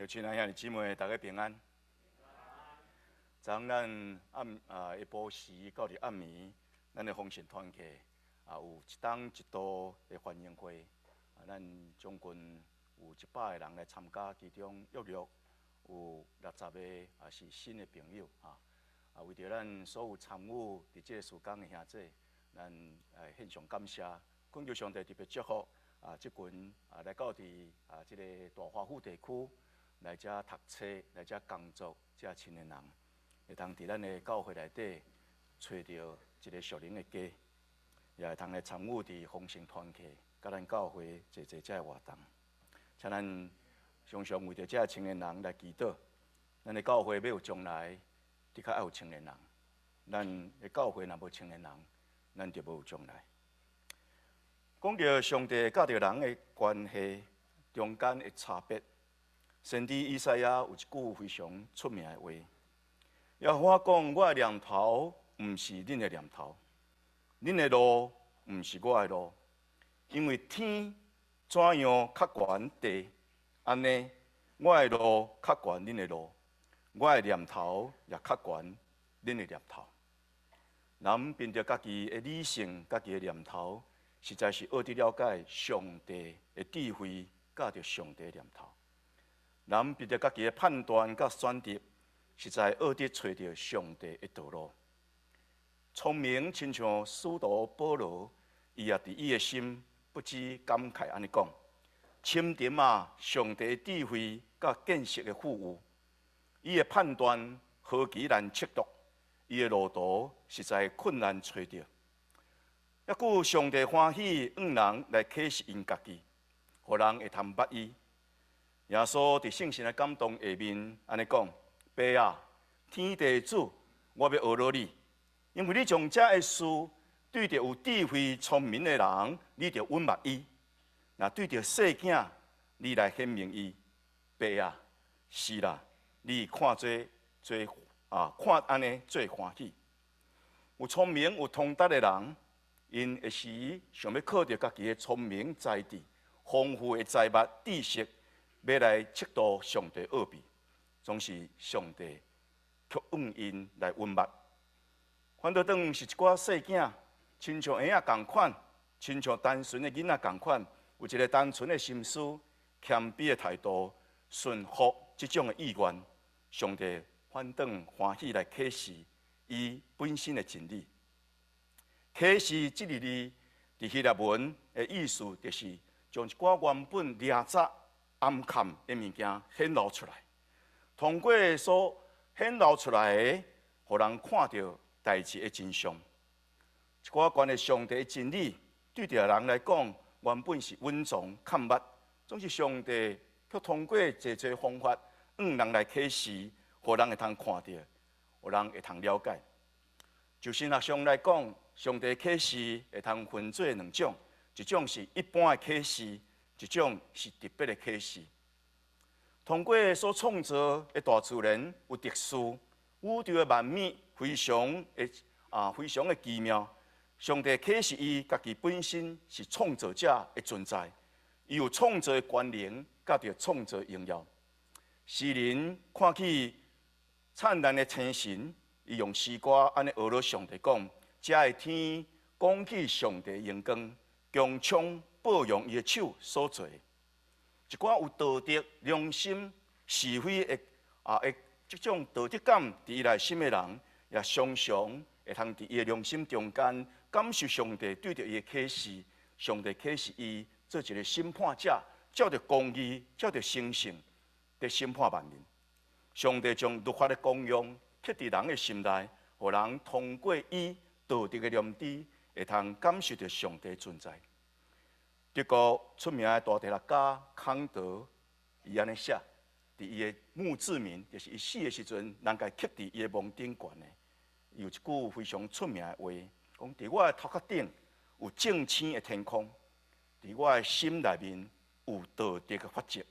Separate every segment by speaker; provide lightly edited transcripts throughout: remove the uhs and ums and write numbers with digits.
Speaker 1: 親愛兄弟姊妹，大家平安。昨昏咱暗啊下晡時到佇暗暝，咱的豐盛團契啊有一冬一度的歡迎會，啊，咱將近有100個人來參加，其中約略有60個啊是新的朋友啊。啊，為著咱所有參與佇這个事工的兄弟，咱來獻上感謝，懇求上帝特別祝福啊，這群啊來到佇啊這個大華府地區來遮讀冊、來遮工作這青年人，會通佇咱的教會內底揣著一个屬靈的家，也會通來參與佇豐盛團契，佮咱教會濟濟這个活動。請咱常常為著這青年人來祈禱，咱的教會欲有將來，的確愛有青年人。咱的教會若無青年人，咱就無有將來。講著上帝佮著人的關係中間的差別，先知以賽亞有一句非常出名的話：耶和華講，我的念頭毋是恁的念頭，恁的路毋是我的路，因為天怎樣較懸地，按呢，我的路較懸恁的路，我的念頭也較懸恁的念頭。人憑著家己的理性、家己的念頭，實在是學得了解上帝的智慧，佮著上帝的念頭。人憑著家己的判斷佮選擇，實在學得揣著上帝的道路。聰明親像使徒保羅，伊也佇伊的心不止感慨按呢講：深沉啊，上帝智慧佮見識的富有，伊的判斷何其難測度，伊的路途實在困難揣著。猶閣上帝歡喜向人來啟示𪜶家己，予人會通捌伊。耶穌佇聖神的感動下面按呢講：爸啊，天地主，我欲呵咾你，因為你將這个事對著有智慧聰明的人，你就隱瞞伊；若對著細囝，你來顯明伊。爸啊，是啦，你看做做啊，看按呢做歡喜。有聰明有通達的人，𪜶一時想欲靠著家己的聰明才智、豐富的財物、知識，欲來測度上帝奧秘，總是上帝卻向𪜶來隱瞞。反倒轉是一寡細囝，親像嬰仔仝款，親像單純的囡仔仝款，有一个單純的心思、謙卑的態度，順服這種的意願，上帝反轉歡喜來啟示伊本身的真理。啟示這个字，佇希臘文的意思，就是將一寡原本掠雜暗崁的物件顯露出來。通過所顯露出來的，予人看著代誌的真相。一寡關於上帝的真理，對著人來講，原本是隱藏崁密，總是上帝卻通過濟濟方法，向人來啟示，予人會通看著，予人會通了解。就神學上來講，上帝啟示會通分做兩種，一種是一般的啟示，一種是特別的啟示。通過所創造的大自然有特殊宇宙的萬物，非常的啊，非常的奇妙。上帝啟示伊家己本身是創造者的存在，伊有創造的權能，佮著創造榮耀。詩人看起燦爛的星辰，伊用詩歌按呢呵咾上帝講：這个天講起上帝榮光，穹蒼報揚伊的手所做。一寡有道德良心是非的啊的這種道德感佇伊內心的人，也常常會通佇伊的良心中間感受上帝對著伊的啟示。上帝啟示伊做一个審判者，照著公義，照著誠信，佇審判萬民。上帝將律法的功用刻佇人的心內，予人通過伊道德的良知，會通感受著上帝存在。德國出名的大哲學家康德，伊按呢寫，佇伊的墓誌銘，就是伊死的時陣，人共刻佇伊的墓頂懸的，有一句非常出名的話，講佇我的頭殼頂有眾星的天空，佇我的心內面有道德的法則。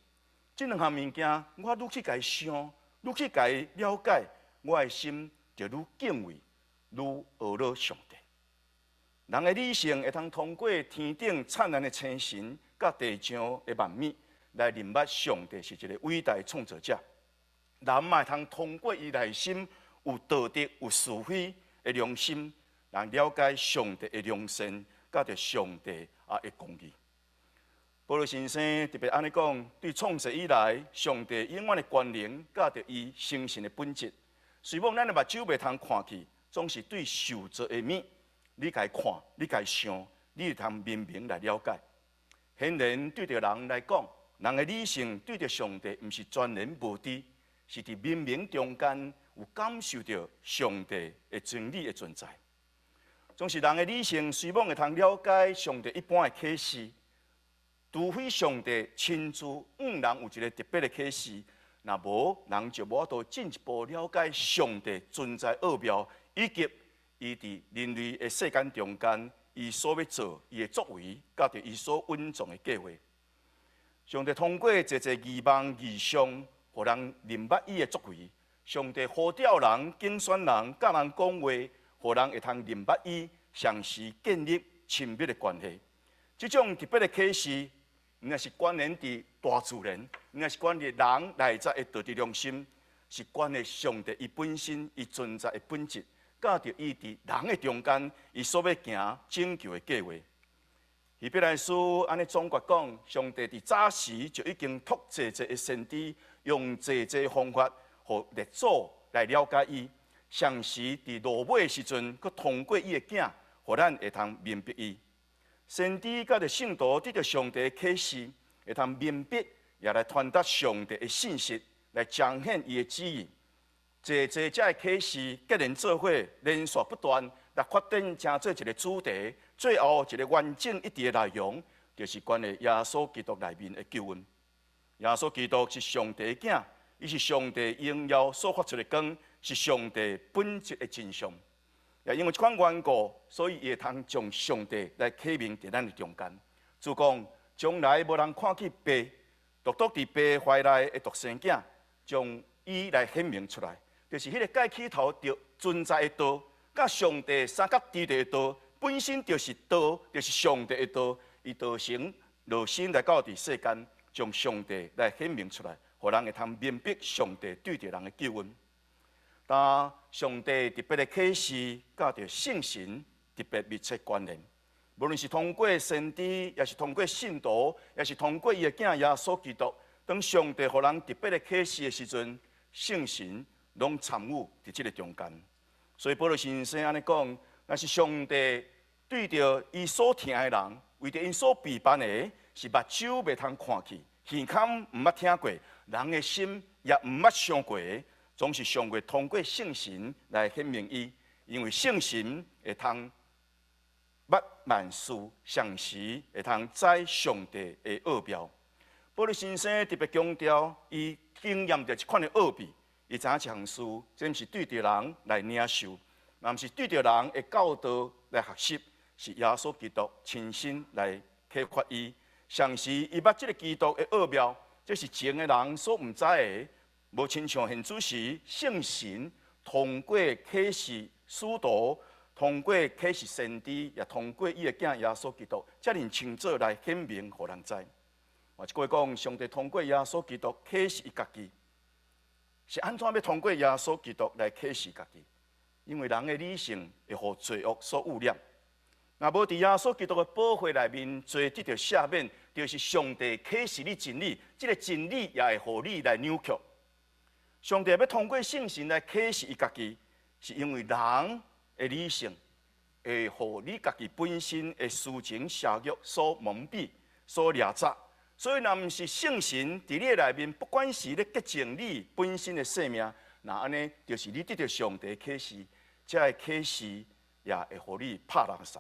Speaker 1: 這兩項物件，我愈去共伊想，愈去共伊了解，我的心就愈敬畏，愈呵咾上帝。人的理性會通通過天頂燦爛的星辰，佮地上的萬物，來認捌上帝是一个偉大的創造者。人嘛會通通過伊內心有道德、有是非的良心，來了解上帝的良善，佮著上帝的公義。保祿先生特別按呢講，對創世以來，上帝永遠的權能，佮著伊成聖的本質。雖罔咱的目睭袂通看去，總是對受造的物，你共伊看，你共伊想，你會通明明來了解。顯然對著人來講，人的理性對著上帝，毋是全然無知，是佇冥冥中間有感受著上帝的真理的存在。總是人的理性雖罔會通了解上帝一般的啟示，除非上帝親自向人有一个特別的啟示，若無人就無法度進一步了解上帝存在奧妙，以及伊佇人類的世間中間，伊所欲做、伊的作為，佮著伊所隱藏的計劃。上帝通過濟濟異夢異象，予人認捌伊的作為。上帝呼召人、揀選人、佮人講話，予人會通認捌伊，同時建立親密的關係。這種特別的啟示，毋但是關聯佇大自然，毋但是關聯人內在的道德良心，是關係上帝伊本身伊存在的本質，佮著伊佇人的中間，伊所欲行拯救的計劃。希伯來書按呢總結講，上帝佇早時就已經託濟濟的先知，用濟濟方法，予列祖來了解伊。同時佇落尾的時陣，閣通過伊的囝，予咱會通明白伊。先知佮著聖徒得著上帝的啟示，會通明白，也來傳達上帝的信息，來彰顯伊的旨意。濟濟這个啟示結連做伙，連續不斷來發展成做一个主題，最後一个完整一致的內容，就是關於耶穌基督內面的救恩。耶穌基督是上帝的囝，伊是上帝榮耀所發出的光，是上帝本質的真相。也因為這款緣故，所以伊會通將上帝來啟明佇咱的中間。主講，從來無人看見父，獨獨佇父懷內的獨生囝，將伊來顯明出來，就是彼个蓋起頭就存在的道，佮上帝相佮佇的道，本身就是道，就是上帝的道。伊道成肉身來到佇世間，將上帝來顯明出來，予人會通明白上帝對著人的救恩。但上帝特別的啟示，佮著聖神特別密切關聯。無論是通過先知，抑是通過信徒，抑是通過伊的囝耶穌基督，當上帝予人特別的啟示的時陣，聖神攏參與佇這个中間。所以保祿先生按呢講，若是上帝對著伊所疼的人，為著𪜶所備辦的，是目睭袂通看去，耳孔毋捌聽過，人的心也毋捌想過的，總是上帝通過聖神來顯明伊，因為聖神會通捌萬事，同時會通知上帝的奧妙。保祿先生特別強調，伊經驗著這款的奧秘，伊知影一項事，這毋是對著人來領受，也毋是對著人的教導來學習，是耶穌基督親身來啟發伊。同時，伊捌這个基督的奧妙，這是前的人所毋知的，無親像現此時聖神通過啟示使徒，通過啟示先知，也通過伊的囝耶穌基督，遮爾清楚來顯明，予人知。換一句話講，上帝通過耶穌基督啟示伊家己，是按怎欲通過耶穌基督來啟示家己？因為人的理性會予罪惡所污染。若無佇耶穌基督的寶血內面，罪得著赦免，就是上帝啟示你真理，這个真理也會予你來扭曲。上帝欲通過聖神來啟示伊家己，是因為人的理性會予你家己本身的私情邪欲所蒙蔽、所掠走。所以，若毋是聖神佇你的內面，不管是咧潔淨你本身的生命，若按呢，就是你得著上帝啟示，這个啟示也會予你拍垃圾。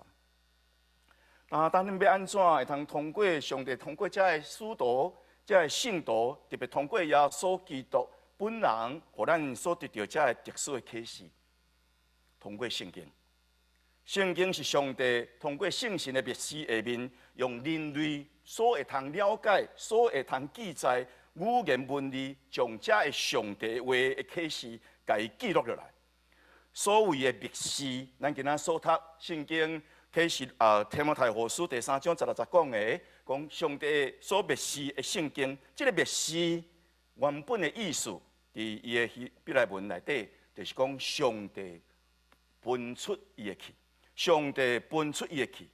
Speaker 1: 啊，當恁欲按怎會通通過上帝，通過這个使徒、這个聖徒，特別通過耶穌基督本人，予咱所得著這个特殊的啟示，通過聖經。聖經是上帝通過聖神的默示下面，用人類所會通了解、所會通記載語言文字，將這个上帝話的啟示，共伊記錄落來。所謂的默示，咱今仔所讀聖經啟示啊，提摩太後書第三章十六節講的，講上帝所默示的聖經，這个默示原本的意思，佇伊的希伯來文內底，就是講上帝噴出伊的氣，上帝噴出伊的氣。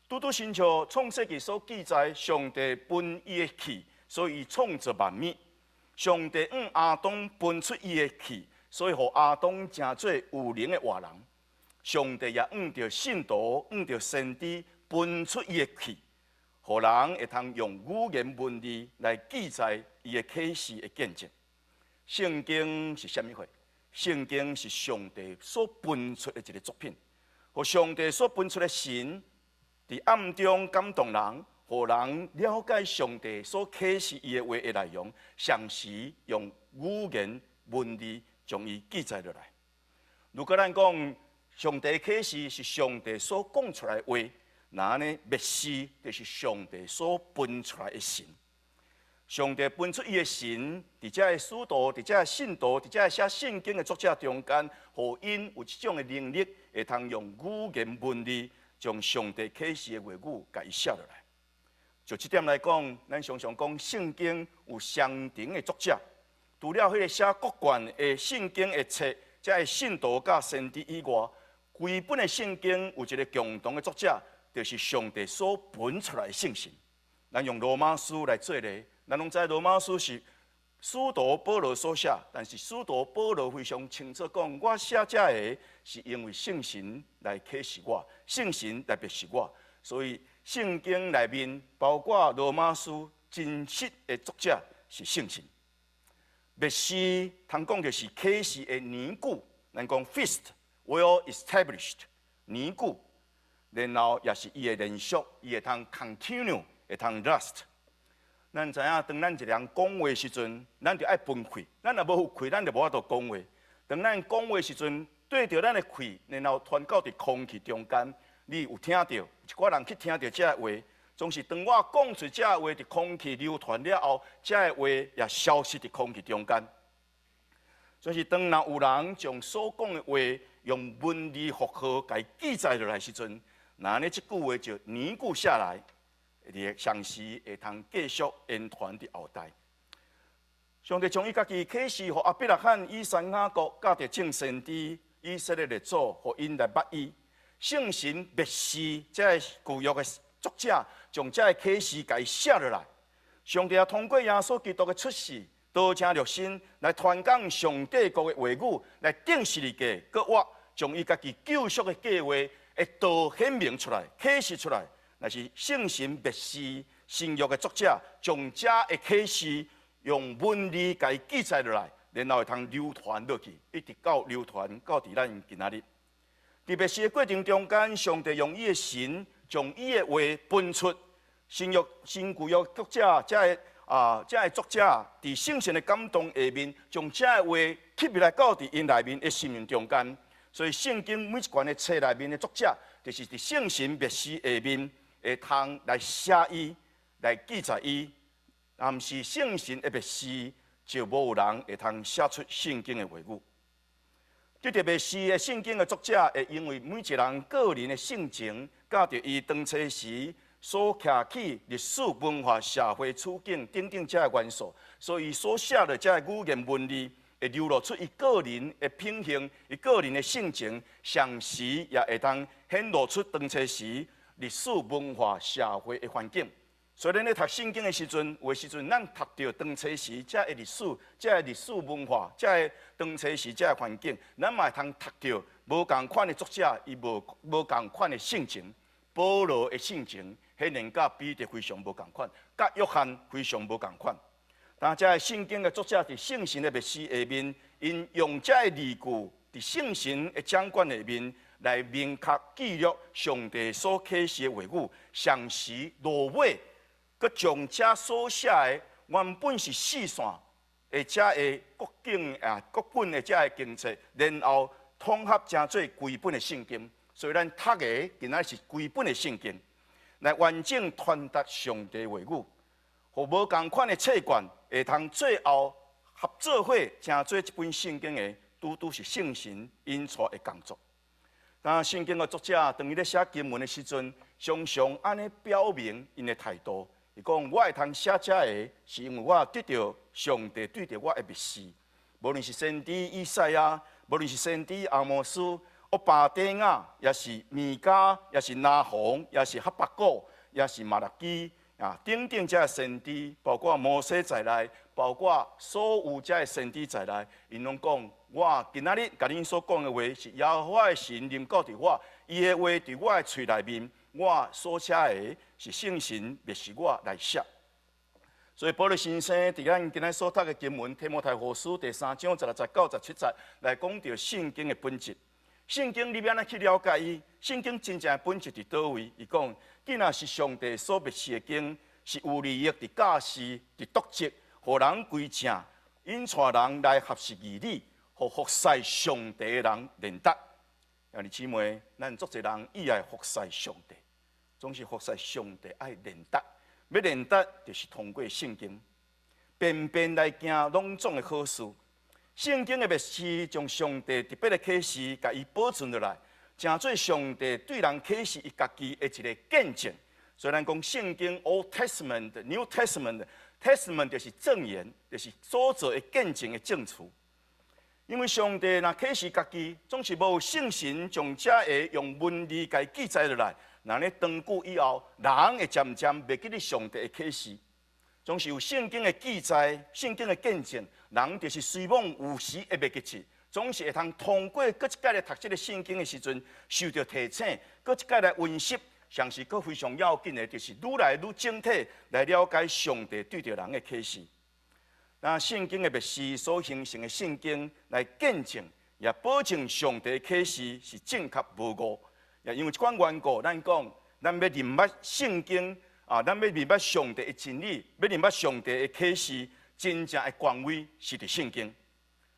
Speaker 1: 拄拄親像創世記所記載，上帝噴伊的氣，所以伊創造萬物。上帝向亞當噴出伊的氣，所以予亞當成做有靈的活人。上帝也向著信徒、向著先知噴出伊的氣，予人會通用語言文字來記載伊的啟示的見證。聖經是啥物貨？聖經是上帝所噴出的一个作品，予上帝所噴出的神，佇暗中感動人，予人了解上帝所啟示伊的話的內容，同時用語言文字將伊記載落來。如果咱講上帝啟示是上帝所講出來的話，那按呢默示就是上帝所噴出來的神。上帝噴出伊的神，佇這个使徒、佇這个信徒、佇這个寫聖經的作者中間，予𪜶有這種的能力，會通用語言文字將上帝啟示的話語共伊寫落來。就這點來講，咱常常講聖經有雙重的作者，除了彼个寫各卷的聖經的冊，這个信徒佮先知以外，規本的聖經有一个共同的作者，就是上帝所噴出來的聖神。咱用羅馬書來做例，咱攏知羅馬書是使徒保羅所寫，但是使徒保羅非常清楚講，我寫這个是因為聖神來啟示我，聖神來默示我，所以聖經內面包括羅馬書真實的作者是聖神。默示通講就是啟示的年久，咱講 first well established 年久，然後也是伊的連續，伊會通 continue，會通 last。咱知影，當咱一個人講話時陣，咱就愛噴氣。咱若無有氣，咱就無法度講話。當咱講話時陣，對著咱的氣，然後傳到佇空氣中間，你有聽著，一寡人去聽著這个話，總是當我講出這个話，佇空氣流傳了後，這个話也消失佇空氣中間。所以當若有人將所講的話用文字符號共伊記載落來時陣，那按呢這句話就凝固下來，佇同時會通繼續延傳佇後代。上帝將伊家己啟示予亞伯拉罕、以撒、雅各，佮著眾先知以色列的祖，予𪜶來捌伊。聖神默示這个舊約的作者，將這个啟示共伊寫落來。上帝也通過耶穌基督的出世，道成肉身來傳講上帝國的話語，來釘十字架，閣活，將伊家己救贖的計劃會道顯明出來、啟示出來。若是聖神默示新約的作者，將這个啟示用文字共伊記載落來，然後會通流傳落去，一直到流傳到佇咱今仔日。佇默示的過程中間，上帝用伊的神將伊的話噴出。新約、新舊約作者，這个作者佇聖神的感動下面，將這个話吸入來到佇𪜶內面的生命中間。所以聖經每一卷的冊內面的作者，就是佇聖神默示下面，會通來寫伊，來記載伊。若毋是聖神的默示，就無有人會通寫出聖經的話語。這特別是的聖經的作者，會因為每一個人個人的性情，佮著伊當初時所徛起歷史文化、社會處境等等這个元素，所以所寫的這个語言文字，會流露出伊個人的品行、伊個人的性情，同時也會通顯露出當初時歷史文化、社會的環境。所以，咱咧讀聖經的時陣，有的時陣咱讀著當初時這个歷史、這个歷史文化、這个當初時這个環境，咱嘛會通讀著無仝款的作者，伊無仝款的性情。保羅的性情，顯然佮彼得非常無仝款，佮約翰非常無仝款。但這个聖經的作者佇聖神的默示下面，𪜶用這个字句佇聖神的掌管下面，來明確記錄上帝所啟示的話語，同時落尾，閣將這所寫的原本是四線的這个各經啊各本的這个經冊，然後統合成做規本的聖經。所以咱讀的今仔是規本的聖經，來完整傳達上帝話語，予無仝款的冊卷會通最後合做伙成做這本聖經的，拄拄是聖神引帶的工作。當聖經的作者當伊咧寫經文的時陣，常常按呢表明𪜶的態度。伊伊講我會通寫這个，是因為我得著上帝對著我的默示。無論是先知以賽亞，無論是先知阿摩司、俄巴底亞，抑是彌迦，抑是拿鴻，抑是哈巴谷，抑是瑪拉基啊，等等這个先知，包括摩西在內，包括所有這个先知在內，𪜶攏講，我今仔日共恁所講的話，是耶和華的神臨到佇我，伊的話佇我的喙內面，我所寫的是聖神默示我來寫。所以保祿先生佇咱今仔所讀的經文《提摩太後書》第三章16節到17節來講著聖經的本質。聖經你欲按怎去了解伊？聖經真正的本質佇佗位？伊講，既若是上帝所默示的經，是有利益佇教示、佇督責，予人歸正，引帶人來學習義理，予服侍上帝的人練達。兄弟姊妹，咱足濟人意愛服侍上帝，總是服侍上帝愛練達。欲練達，就是通過聖經，遍遍來行攏總的好事。聖經的默示將上帝特別的啟示，共伊保存落來，成做上帝對人啟示伊家己的一个見證。所以咱講聖經 Old Testament、New Testament，Testament 就是證言，就是所做的見證的證詞。因為上帝若啟示家己，總是無聖神將這个用文字共伊記載落來。若按呢長久以後，人會漸漸袂記得上帝的啟示，總是有聖經的記載、聖經的見證，人就是雖罔有時會袂記得，總是會通通過閣一擺來讀這个聖經的時陣，受著提醒，閣一擺來溫習，上是閣非常要緊的，就是愈來愈整體來了解上帝對著人的啟示。那聖經的默示所形成的聖經來見證，也保證上帝的啟示是正確無誤。也因為這款緣故，咱講，咱欲認捌聖經啊，咱欲認捌上帝的真理，欲認捌上帝的啟示，真正的權威是佇聖經。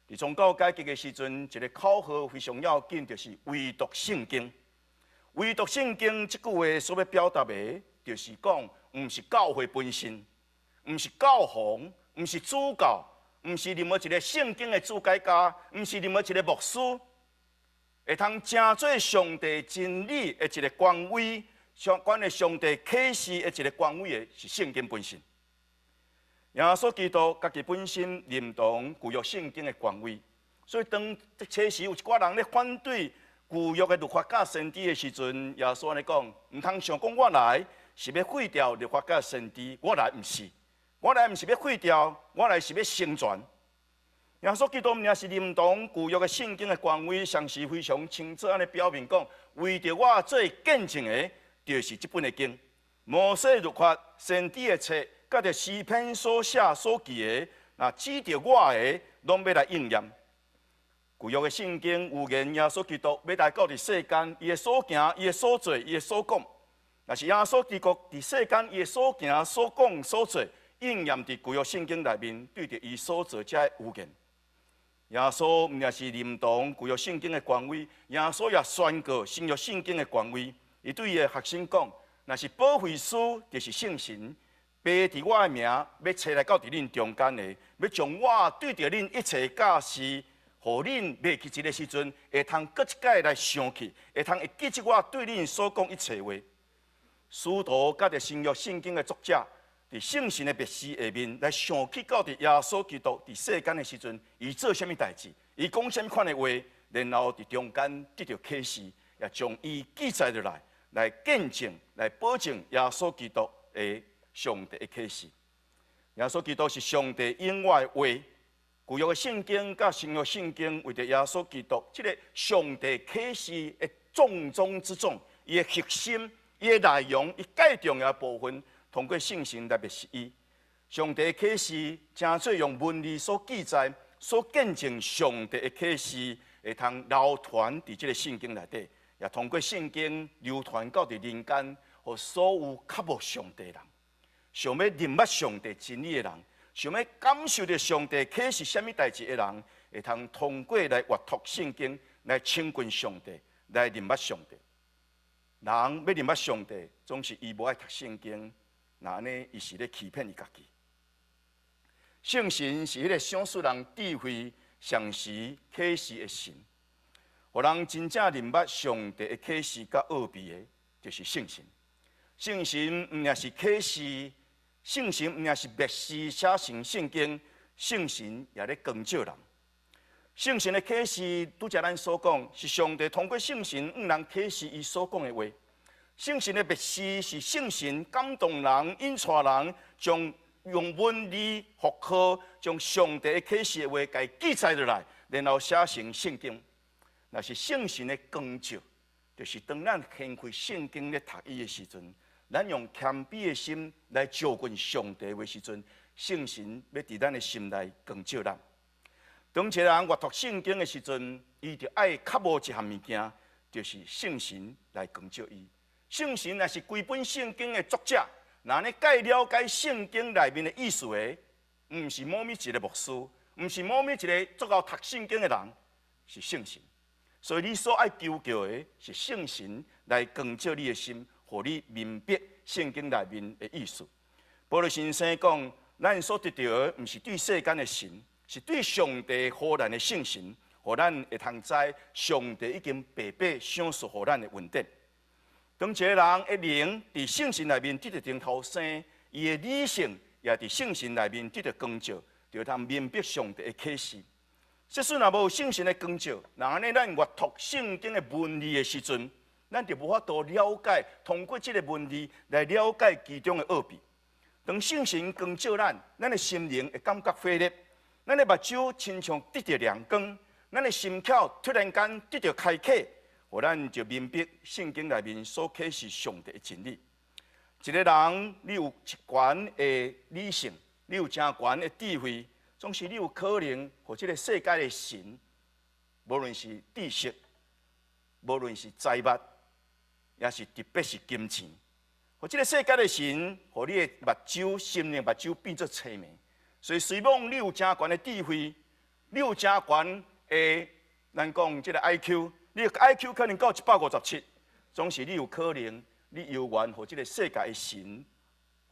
Speaker 1: 佇宗教改革的時陣，一个口號非常要緊，就是唯獨聖經。唯獨聖經這句話所欲表達的，就是講，毋是教會本身，毋是教皇，毋是主教，毋是任何一个聖經的注解家，毋是任何一个牧師。會通成做上帝真理的一个權威，相關的上帝啟示的一个權威的，是聖經本身。耶穌基督家己本身認同舊約聖經的權威，所以當初時有一寡人咧反對舊約的律法佮先知的時陣，耶穌按呢講，毋通想講我來是欲廢掉律法佮先知，我來毋是，我來毋是欲廢掉，我來是欲成全。耶穌基督毋但是認同舊約的聖經的權威，同時非常清楚按呢表明講，為著我做見證的，就是這本的經。摩西律法、先知的冊，佮著詩篇所寫所記的，若指著我的，攏欲來應驗。舊約的聖經預言耶穌基督欲來到佇世間，伊的所行、伊的所做、伊的所講，若是耶穌基督佇世間，伊的所行、所講、所做，應驗佇舊約聖經內面，對著伊所做這个預言。耶穌毋但是認同舊約聖經的權威，耶穌也宣告新約聖經的權威。伊對伊的學生講：若是保惠師，就是聖神，父佇我的名，欲差來到佇恁中間的，欲將我對著恁一切教示，予恁袂記得的時陣，會通閣一擺來想起，會通會記得我對恁所講一切話。使徒佮著新約聖經的作者，佇聖神的默示下面來想起到佇耶穌基督佇世間的時陣，伊做啥物代誌，伊講啥物款的話，然後佇中間得著啟示，也將伊記載落來，來見證、來保證耶穌基督的上帝的啟示。耶穌基督是上帝永遠的話。舊約的聖經佮新約聖經為著耶穌基督這个上帝啟示的重中之重，伊的核心、伊的內容、伊蓋重要的部分。通過聖神來默示伊，上帝啟示，成做用文字所記載、所見證上帝的啟示，會通流傳佇這个聖經內底，也通過聖經流傳到佇人間，予所有渴慕上帝的人，想欲認捌上帝真理的人，想欲感受著上帝啟示啥物代誌的人，會通通過來閱讀聖經，來親近上帝，來認捌上帝。人欲認捌上帝，總是伊無愛讀聖經。若按呢，伊是咧欺騙伊家己。聖神是彼个賞賜人智慧、常時啟示的神，予人真正認捌上帝的啟示佮奧秘的，就是聖神。聖神毋但是啟示聖神毋但是默示寫成聖經，聖神也咧光照人。聖神的啟示，拄才咱所講，是上帝通過聖神向人啟示伊所講的話。聖神的默示是聖神感動人、引帶人，將用文字復刻，將上帝的啟示的話共記載落來，然後寫成聖經。若是聖神的光照，就是當咱掀開聖經咧讀伊的時陣，咱用謙卑的心來接近上帝的時陣，聖神欲佇咱的心內光照咱。當一個人閱讀聖經的時陣，伊就愛渴慕一項物件，就是聖神來光照伊。聖神若是規本聖經的作者，若按呢蓋了解聖經內面的意思的，毋是某物一個牧師，毋是某物一個足𠢕讀聖經的人，是聖神。所以你所愛求叫的是聖神來光照你的心，予你明白聖經內面的意思。保祿先生講，咱所得著的，毋是對世間的神，是對上帝予咱的聖神，予咱會通知上帝已經白白賞賜予咱的恩典。當一個人的靈佇聖神內面得著重頭生，伊的理性也佇聖神內面得著光照，就會通明白上帝的啟示。即使若無聖神的光照，若按呢咱閱讀聖經的文字的時陣，咱就無法度了解，通過這个文字來了解其中的奧秘。當聖神光照咱，咱的心靈會感覺火熱，咱的目睭親像得著亮光，咱的心竅突然間得著開啟，予咱就明白聖經內面所啟示上帝的真理。一個人，你有一懸的理性，你有誠懸的智慧，總是你有可能，予這个世界的神，無論是知識，無論是財物，抑是特別是金錢，予這个世界的神，予你的目睭、心靈目睭變做青盲。所以雖罔你有誠懸的智慧，你有誠懸的，咱講這个 IQ，你的 IQ 可能到157，總是你有可能，你猶原予這个世界的神，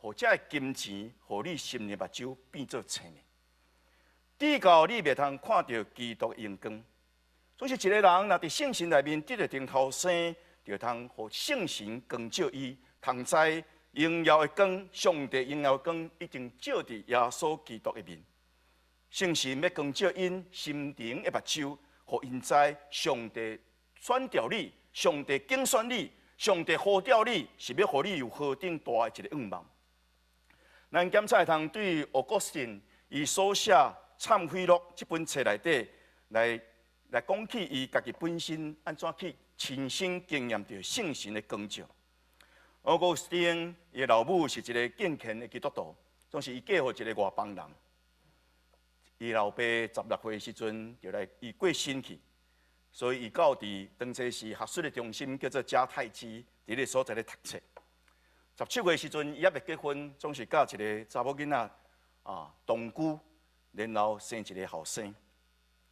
Speaker 1: 予這个金錢，予你心靈目睭變做青盲。直到你袂通看著基督榮光。總是一個人若佇聖神內面得著重頭生，就通予聖神光照伊，通知榮耀的光，上帝榮耀的光已經照佇耶穌基督的面。聖神欲光照𪜶心靈的目睭，予𪜶知上帝選召你，上帝揀選你，上帝呼召你，是欲予你有何等大的一个願望。咱檢查會通對奧古斯丁伊所寫《懺悔錄》這本冊內底來講起伊家己本身按怎去親身經驗著聖神的光照。奧古斯丁伊的老母是一个敬虔的基督徒，總是伊嫁予一个外邦人。伊老爸16歲時陣就來伊過身去，所以伊到佇當初時學術的中心叫做迦太基，佇彼个所在咧讀冊。17歲時陣，伊猶未結婚，總是佮一个查某囡仔啊同居，然後生一个後生，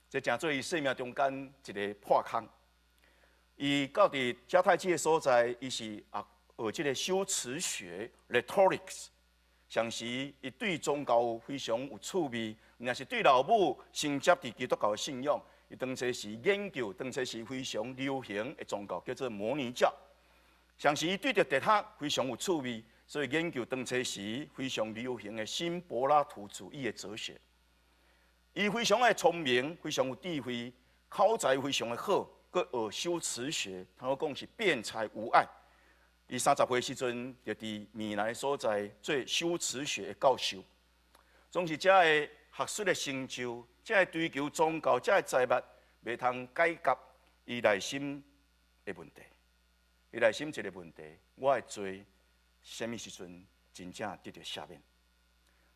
Speaker 1: 這成做伊生命中間一个破空。伊到佇迦太基的所在，伊是啊學這个修辭學（rhetorics）。同時，伊對宗教非常有趣味，若是對老母承接佇基督教的信仰，伊當初時研究，當初時非常流行的宗教叫做摩尼教。同時，伊對著哲學非常有趣味，所以研究當初時非常流行的新柏拉圖主義的哲學。伊非常的聰明，非常有智慧，口才非常的好，閣學修辭學，通講是辯才無礙。伊30歲時陣，就佇米蘭所在做修辭學的教授。總是這个學術的成就，這个追求宗教，這个財物，袂通解決伊內心的問題。伊內心一个問題：我的罪，啥物時陣真正得著赦免？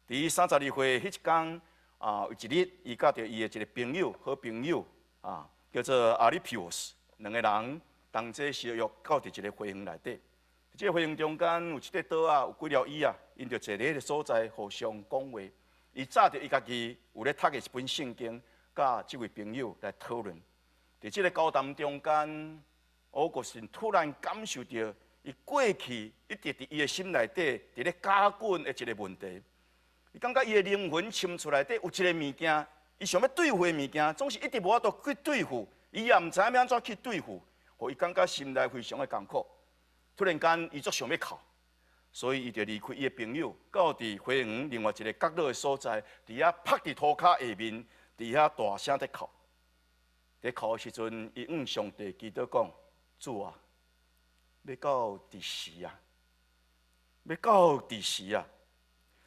Speaker 1: 佇伊32歲彼一工啊，有一日，伊佮著伊的一个朋友，好朋友啊，叫做阿里皮奧斯，兩個人同齊相約到佇一个花園內底。這个花園中間有一塊桌仔，有幾條椅仔，𪜶就坐佇彼个所在互相講話。伊紮著伊家己有咧讀的一本聖經，佮這位朋友來討論。佇這个交談中間，奧古斯丁突然感受著伊過去一直佇伊的心內底佇咧絞緊的一个問題。伊感覺伊的靈魂深處內底有一个物件，伊想欲對付的物件，總是一直無法度去對付，伊也毋知影欲按怎去對付，予伊感覺心內非常的艱苦。突然間，伊足想欲哭。所以伊就離開伊的朋友，到佇花園另外一个角落的所在，佇遐趴佇塗跤下面，佇遐大聲咧哭。佇哭的時陣，伊向上帝祈禱講：主啊，欲到佇時啊？欲到佇時啊？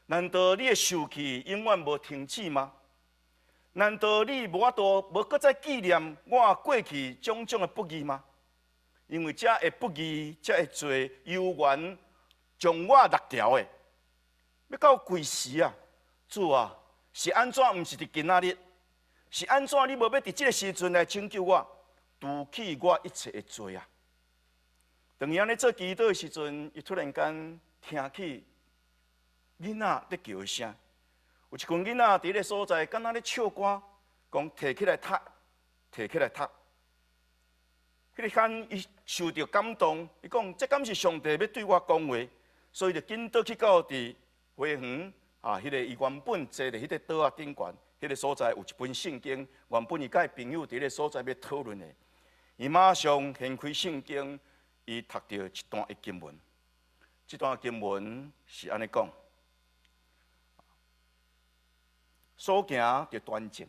Speaker 1: 難道你的受氣永遠無停止嗎？難道你無法度無閣再紀念我過去種種的不義嗎？因為這的不義，這的罪，猶原將我勒牢的。欲到幾時啊？主啊，是按怎？毋是佇今仔日？是按怎？你無欲佇這个時陣來拯救我，除去我一切的罪啊？當伊按呢做祈禱的時陣，伊突然間聽起囡仔咧叫的聲。有一群囡仔佇彼个所在，敢若咧唱歌，講提起來讀，提起來讀。彼个間伊受著感動，伊講這敢是上帝欲對我講話，所以就緊倒去到佇花園啊，彼个伊原本坐佇彼个桌仔頂懸，彼个所在有一本聖經，原本伊佮伊朋友佇彼个所在欲討論的，伊馬上掀開聖經，伊讀著一段的經文。這段經文是按呢講：所行著端正，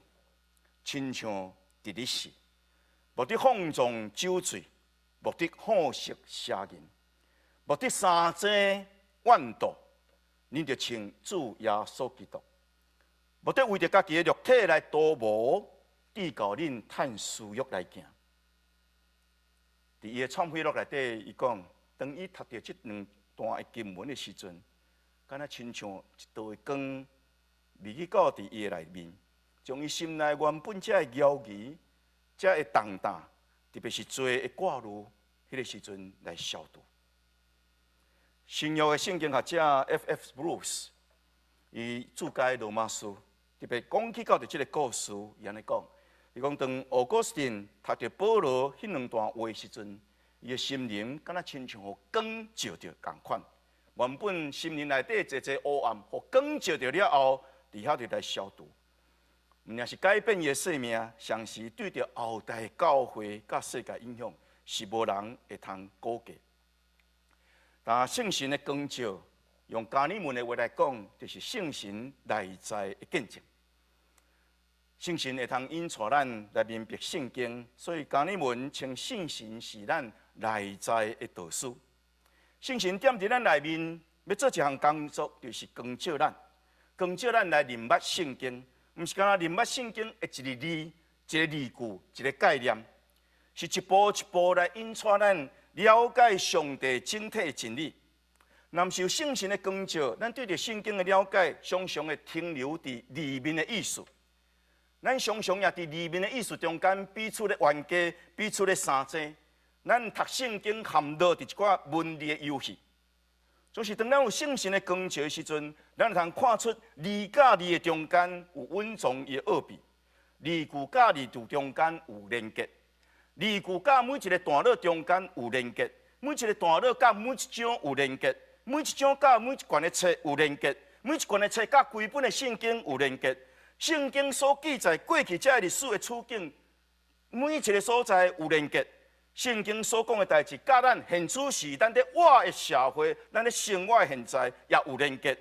Speaker 1: 親像佇日時，莫得放縱酒醉，莫得好色邪淫，莫得相爭怨妒，恁著穿主耶穌基督，莫得為著家己的肉體來圖謀，至到恁趁私欲來行。佇伊的懺悔錄內底，伊講，當伊讀著這兩段的經文的時陣，敢若親像一道的光，入去到佇伊的內面，將伊心內原本這个猶疑、這个重擔，特別是罪的掛慮，彼个時陣來消除。新約的聖經學者 F.F. Bruce，伊注解羅馬書，特別講起到佇這个故事，伊按呢講，伊講當奧古斯丁讀著保羅彼兩段話的時陣，伊的心靈敢若親像予光照著仝款。原本心靈內底濟濟烏暗，予光照著了後，佇遐就來消除。毋但是改變伊的生命，同時對著後代教會佮世界影響，是無人會通估計。但聖神的光照，用加爾文的話來講，就是聖神內在的見證。聖神會通引帶咱來明白聖經，所以加爾文稱聖神是咱內在的導師。聖神踮佇咱內面，欲做一項工作，就是光照咱，光照咱來認捌聖經，毋是干焦認捌聖經的一个字、一个字句、一个概念，是一步一步來引帶咱了解上帝整體的真理。若毋是有聖神的光照，咱對著聖經的了解，常常會停留佇字面的意思。咱常常也佇字面的意思中間彼此咧冤家，彼此咧相爭。咱讀聖經陷落佇一寡文字的遊戲。總是當咱有聖神的光照的時陣，咱會通看出字佮字的中間有隱藏伊的奧秘，字句佮字句中間有連結，字句佮每一个段落中間有連結，每一个段落佮每一章有連結，每一章佮每一卷的冊有連結，每一卷的冊佮規本的聖經有連結。聖經所記載過去這个歷史的處境，每一个所在有連結。聖經所講的代誌，佮咱現此時咱佇活的社會，咱咧生活的現在也有連結。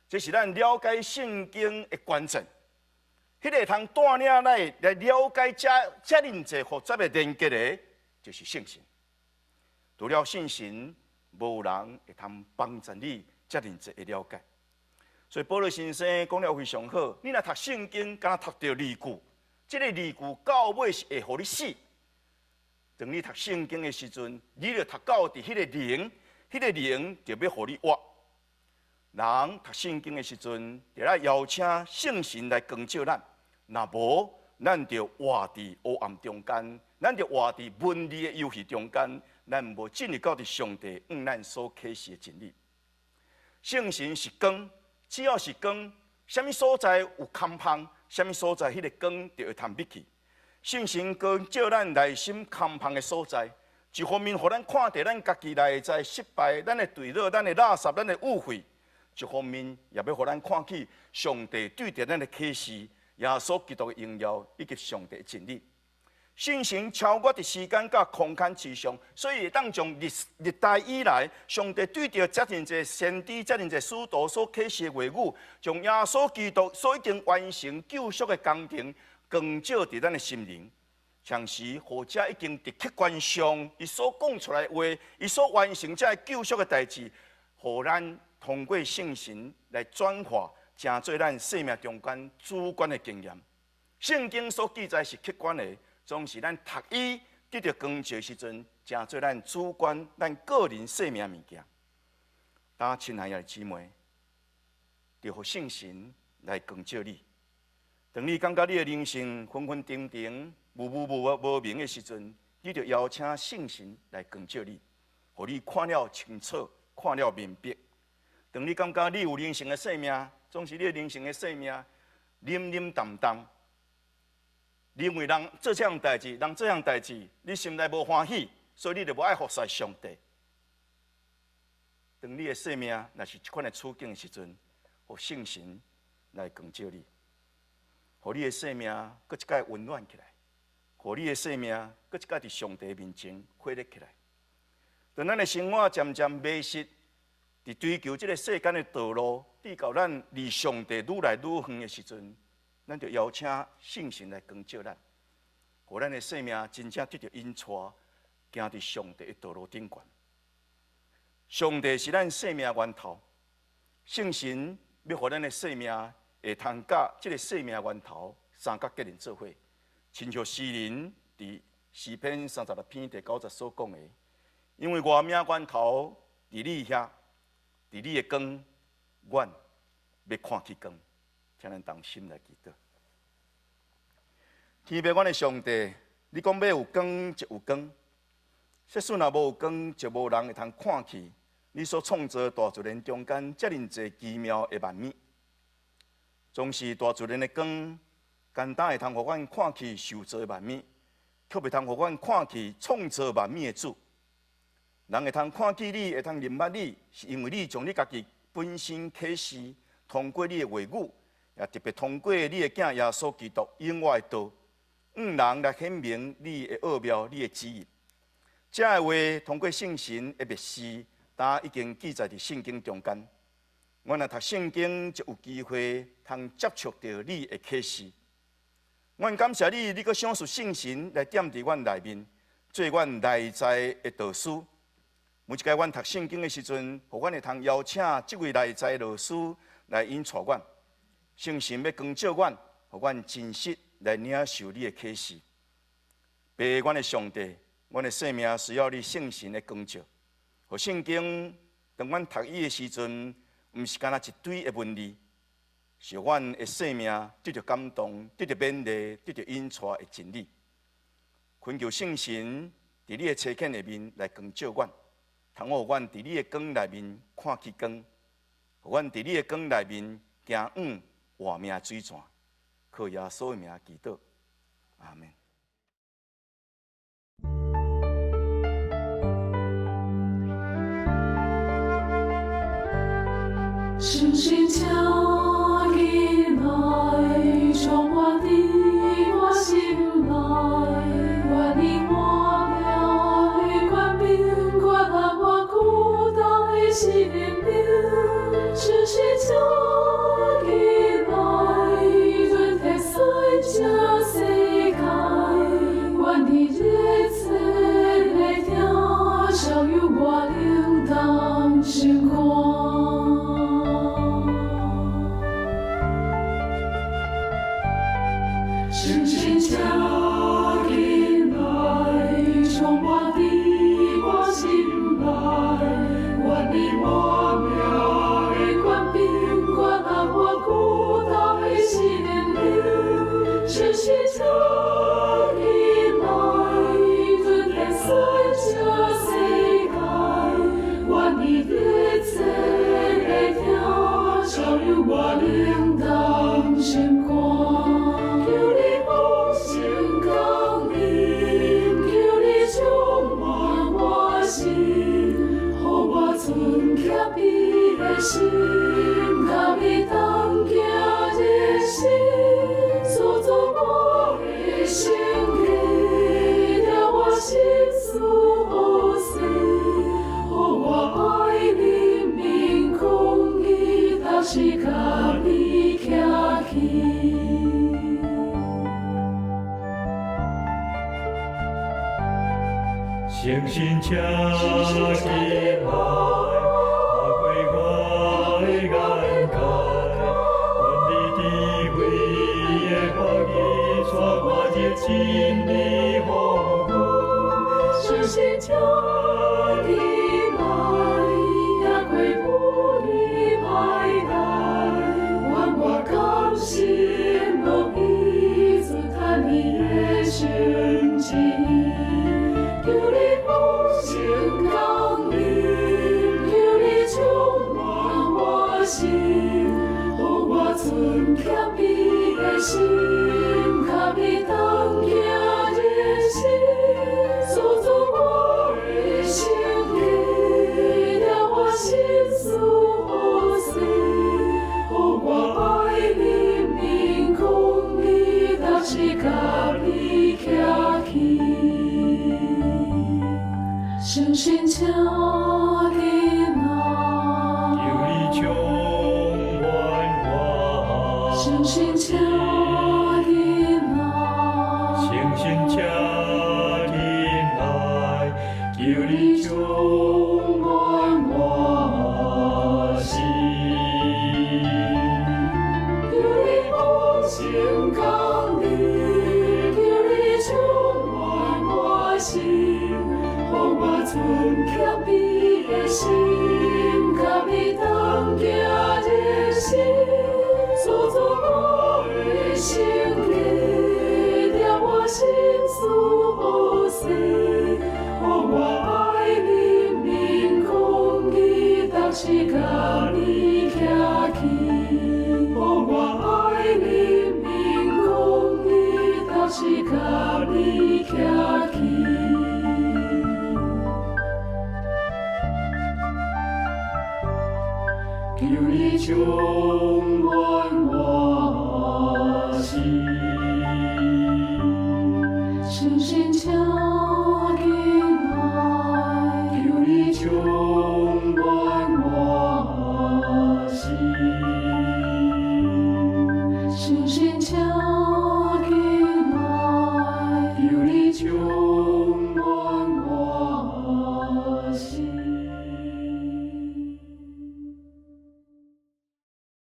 Speaker 1: 這是咱了解聖經的關鍵。彼个會通帶領咱來了解這遮爾濟複雜的連結的，就是聖神。除了聖神，無人會通幫助你遮爾濟的了解。所以保羅先生講了非常好，你若讀聖經，敢若讀著字句，這个字句到尾是會予你死。當你讀聖經的時陣，你就讀到佇彼个靈，彼个靈就欲予你活。人讀聖經的時陣，就愛邀請聖神來光照咱。若無，咱就活佇黑暗中間，咱就活佇文字的遊戲中間，咱無進入到佇上帝向咱所啟示的真理。聖神是光，只要是光，啥物所在有空縫，啥物所在彼个光就會通入去。聖神光照咱內心空縫的所在，一方面予咱看著咱家己內在失敗、咱的墜落、咱的垃圾、咱的誤會；一方面也欲予咱看起上帝對著咱的啟示、耶穌基督的榮耀以及上帝的真理。聖神超越佇時間佮空間之上，所以會當將歷歷代以來，上帝對著遮爾濟先知、遮爾濟使徒所啟示的話語，將耶穌基督所已經完成救贖的工程，光照佇咱的心靈。同時，予這已經佇客觀上，伊所講出來的話，伊所完成這个救贖的代誌，予咱通過聖神來轉化，成做咱生命中間主觀的經驗。聖經所記載是客觀的。總是咱讀伊得著光照的時陣，成做咱主觀、咱個人生命物件。當親愛的姊妹，就予聖神來光照你。當你感覺你的人生昏昏沉沉、無無無無明的時陣，你就邀請聖神來光照你，予你看了清楚、看了明白。當你感覺你有靈性的生命，總是你的靈性的生命冷冷淡淡。認為人做這項代誌，人這項代誌，你心內無歡喜，所以你就無愛服侍上帝。當你的生命若是這款的處境的時陣，予聖神來光照你，予你的生命閣一擺溫暖起來，予你的生命閣一擺佇上帝面前火熱起來。當咱的生活漸漸迷失，佇追求這个世間的道路，直到咱離上帝愈來愈遠的時陣，咱就邀請聖神來光照咱，予咱的生命真正得著引帶，行佇上帝的道路頂懸。上帝是咱生命源頭，聖神欲予咱的生命會通佮這个生命源頭相佮結連做伙，親像詩人佇詩篇36篇第9節所講的，因為活命源頭佇你遐，佇你的光，阮欲看見光。請咱同心來祈禱。天父，阮的上帝，你講欲有光就有光，設使若無有光，就無人會通看見你所創造大自然中間遮爾濟奇妙的萬物。總是大自然的光，簡單會通予阮看見受造的萬物，卻袂通予阮看見創造萬物的主。人會通看見你，會通認捌你，是因為你將你家己本身啟示，通過你的話語。也特別通過你的囝耶穌基督永活的道，向人來顯明你的奧妙、你的旨意。這个話通過聖神的默示，早已經記載佇聖經中間。阮若讀聖經，就有機會通接觸著你的啟示。阮感謝你，你閣賞賜聖神來踮佇阮內面，做阮內在的導師。每一擺阮讀聖經的時陣，予阮會通邀請這位內在老師來引帶阮。聖神欲光照阮，予阮真實來領受你的啟示。爸，阮的上帝，阮的生命需要你聖神的光照。予聖經當阮讀伊的時陣，毋是干焦一堆的文字，是阮的生命得著感動、得著勉勵、得著引帶的真理。懇求聖神佇你的差遣內面來光照阮，通予阮佇你的光內面看見光，予阮佇你的光內面行往活命水泉，靠耶穌的名祈禱，阿們。
Speaker 2: 聖神請進來，充滿佇我心內，願你活命的權柄，關愛我孤單的心靈。聖神請進來，輪替全這世界，願你熱切的疼惜予我靈當心肝。
Speaker 3: 誠心請進來，打開我的眼界，願你智慧的話語帶我入真理豐富。
Speaker 2: 誠心請進來，也過不理歹代，願我甘心樂意，自嘆你的聖旨意，求你豐盛降臨，求你充滿我心，予我存謙卑的心，佮你同行人生，塑造我的心智，定我心思予细，予我愛人民公義，逐時佮你徛起。誠心請進來，
Speaker 3: 求你充滿我
Speaker 2: 誠心請進來，
Speaker 3: 誠心請進來，求你充滿我心。
Speaker 2: 求你豐盛降臨，求你充滿我心，予我存謙卑的心，佮你同行人生，塑造我的心智，定我心思予細，予我愛人民公義，逐時佮你徛起。予我愛人民公義，逐時佮你徛起。
Speaker 3: 求你充滿我心。
Speaker 2: 誠心請